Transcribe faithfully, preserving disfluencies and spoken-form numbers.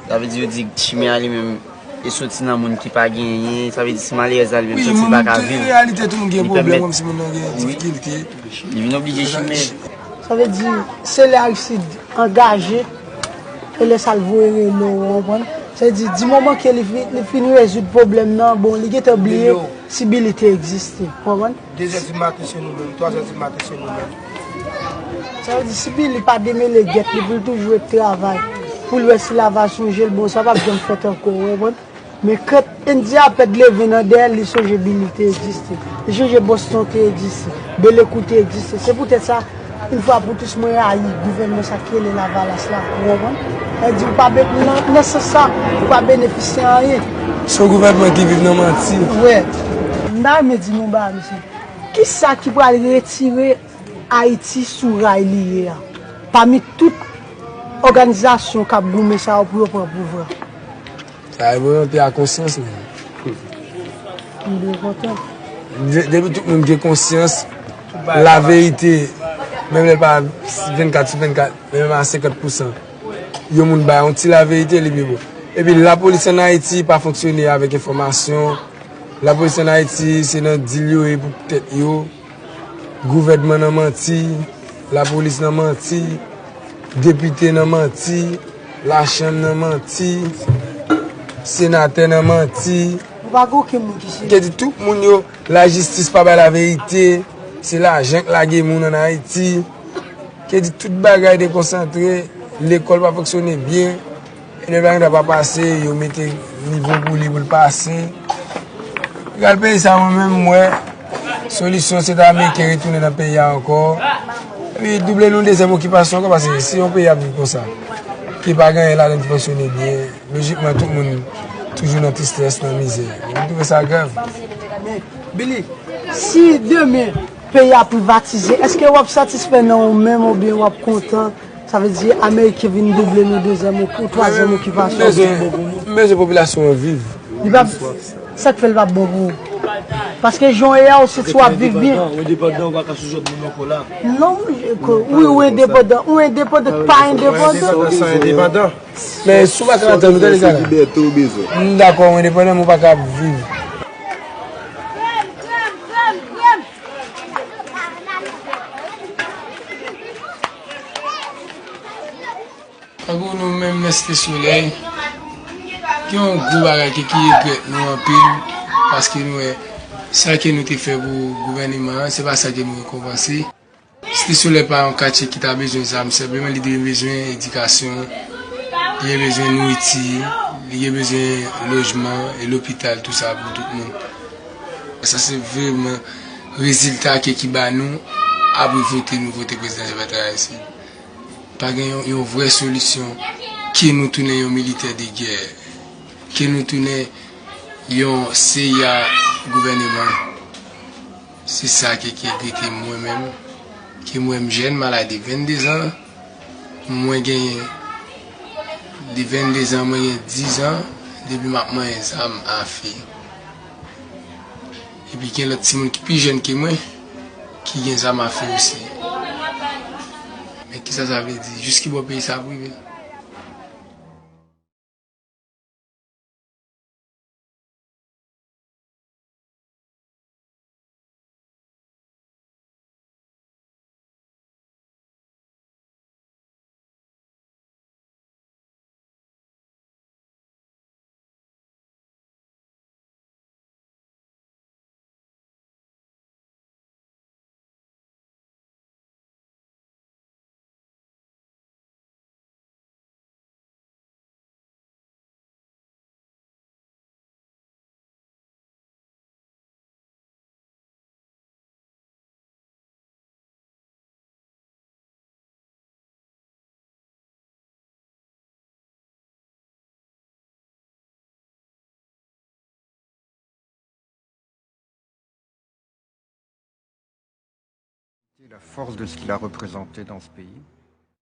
Sa vle di yo di chimè a li menm e soti nan moun ki pa genyen, sa vle di si malerèz la li menm soti li pa ka viv, li pèmèt, wi, li vin oblije chimè. Sa vle di, se lè Aristide angaje, e lè sa l voye rele w, ou konprann? Sa vle di, di moman ke li fi-, li fin rezoud pwoblèm nan, bon, li gentan bliye si Billy te egziste, ou konprann? De zè di maten se nou menm, twa zè di maten se nou menm. Sa vle di, si Billy pa demele gèt li pou l toujou ret travay, pou l wè si lavaj sonje l, bon, sa p ap janm fèt ankò, ou konprann? Men kant Endyè a pèd leve nan dèyè l, li sonje Billy te egziste. Li sonje Boston te egziste. Belekou te egziste. Se poutèt sa, yon fwa pou tous, mwen rayi gouvènman sa ki rele Lavalas la. Ou konprann? Sa vle di, ou pa be-, nan, nan sans sa, ou pa benefisye anyen. Se yon gouvènman ki viv nan manti. Wè. M ta renmen di nou bagay, mesye. Kisa ki pral retire Ayiti sou ray li ye a? Pami tout òganizasyon k ap goumen sa yo pou yo pran pouvwa. Sa reprezante a konsyans, men. M byen kontan. De-, depi tout moun gen konsyans, laverite, menm lè l pa vennkat sou vennkat, men menm a senkant pousan, yon moun bay yon ti laverite, li pi bon. Epi lapolis ann Ayiti pa fonksyone avèk enfòmasyon. Lapolis ann Ayiti, se nan dil yo ye pou tèt yo. Gouvènman nan manti, lapolis nan manti, depite nan manti, lachanm nan manti, senatè nan manti. Nou pa gen okenn moun ki serye. Te di tout moun yo, lajistis pa bay laverite, se lajan k lage moun ann Ayiti. Te di tout bagay dekonsantre, lekòl pa fonksyone byen. E lè bagay la pa pase, yo mete nivo pou li pou l pase. Gad peyi sa, mwen menm, m wè solisyon se ta Ameriken retounen nan peyi a ankò. Epi double nou dezyèm okipasyon ankò, paske si yon peyi ap viv konsa, ki pa gen anyen ladan l ki fonksyone byen, lojikman tout moun toujou nan tristès, nan mizè. Mwen twouve sa grav. Men, Billy, si demen peyi a privatize, èske w ap satisfè nan ou menm oubyen w ap kontan? Sa vle di Ameriken vin double nou dezyèm ou twazyèm okipasyon. M bezwen, m bezwen popilasyon an viv. Li pa, sa k fè l pa bon pou ou? Paske jan w ye a, ou santi w ap viv byen. Ou endepandan, ou endepandan, ou pa endepandan. Ou endepandan san endepandan. Men si w pa ka antann, ou tande sa la. M dakò, ou endepandan, men ou pa ka ap viv. Tankou nou menm nan Site Solèy, gen yon gwo bagay ke ki regrèt nou anpil, paske nou wè sa ke nou te fè pou gouvèneman an, se pa sa ke nou rekonpanse. Site Solèy pa yon katye ki ta bezwen zam senpleman, li te bezwen edikasyon, li te bezwen nouriti, li te bezwen lojman e lopital, tou sa pou tout moun. Sa se vreman rezilta ke ki ba nou apre vote nou vote prezidan Jean Bertrand Aristide. Pa gen yon, yon vrè solisyon ke nou tounen yon militè de gè, ke nou tounen yon C I A gouvèneman. Se sa ke, ki enkyete mwen menm, ke mwen m jèn, m al a de vennde zan, mwen genyen de vennde zan, mwen gen diz an, depi m ap manyen zam afe. Epi gen lòt timoun ki pi jèn ke mwen, ki gen zam afe osi. Men kisa sa vle di? Jis ki bò peyi sa ap rive? La force de ce qu'il a représenté dans ce pays.